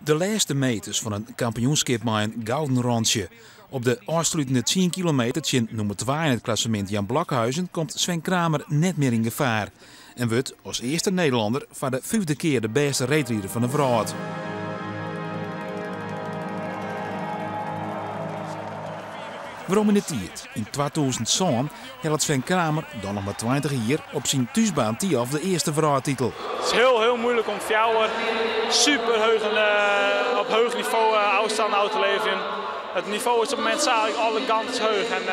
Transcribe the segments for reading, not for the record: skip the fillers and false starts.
De lêste meters fan in kampioenskip mei in gouden rantsje. Op de ôfslutende tsien kilometer tsjin nûmer twa yn it klassemint Jan Blokhuijsen komt Sven Kramer net mear yn gefaar en wurdt as earste Nederlanner foar de fyfde kear de bêste reedrider fan de wrâld. Werom yn de tiid, yn 2007 hellet Sven Kramer, dan noch mar 20 jier, op syn thúsbaan Thialf de earste wrâldtitel. It is hiel hiel muoilik om fjouwer super heuge op heech nivo ôfstannen ôf te leverjen. It nivo is op it momint sa alle kanten heech en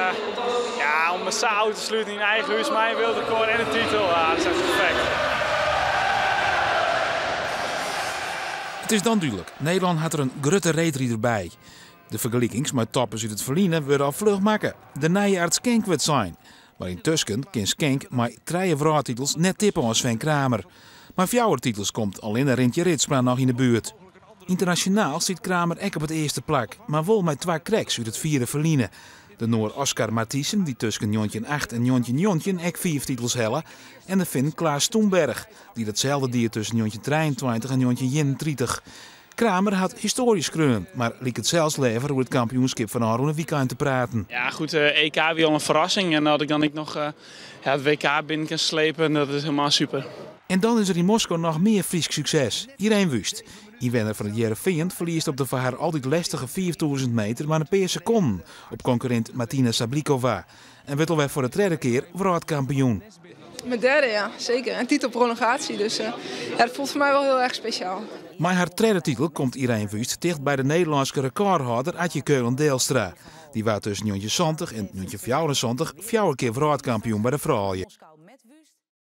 ja, om it sa ôf te sluten yn eigen hús mei in wereldrekord en in titel, ja, dat is echt perfekt. It is dan dúdlik, Nederlân hat der in grutte reedrider by. De fergelikings mei toppers út it ferline wurde al fluch makke. De nije Ard Schenk wurdt sein. Mar yntusken kin Schenk mei trije wrâldtitels net tippe oan Sven Kramer. Mei fjouwer titels komt allinne Rintje Ritsma noch yn 'e buert. Ynternasjonaal stiet Kramer ek op it earste plak, mar wol mei twa cracks út it fiere ferline. De Noar Oscar Mathisen, dy't tusken 1908 en 1919 ek fiif titels helle, en de Fin Klaas Thunberg, dy't datselde die tusken 1923 en 1931. Kramer hat histoarje skreaun, mar liket sels leaver oer it kampioenskip fan ôfrûne wykein te praten. Ja, goed, EK wie al in ferrassing en as ik dan ek noch ja, it WK binnen kin slepe, dat is hielendal super. En dan is der yn Moskou noch mear Frysk sukses. Ireen Wüst, ynwenner fan It Hearrenfean, ferliest op de foar har altyd lestige 5000 meter mar in pear sekonden op konkurrint Martina Sablikova en wurdt alwer foar de tredde kear wrâldkampioen. Mijn derde, ja, zeker. En titelprolongatie, dus ja, dat voelt voor mij wel heel erg speciaal. Mei har tredde titel komt Ireen Wüst ticht by de Nederlânske rekôrhâlder Atje Keulen-Deelstra. Dy waard tusken 1970 en 1974 fjouwer kear wrâldkampioen by de froulju.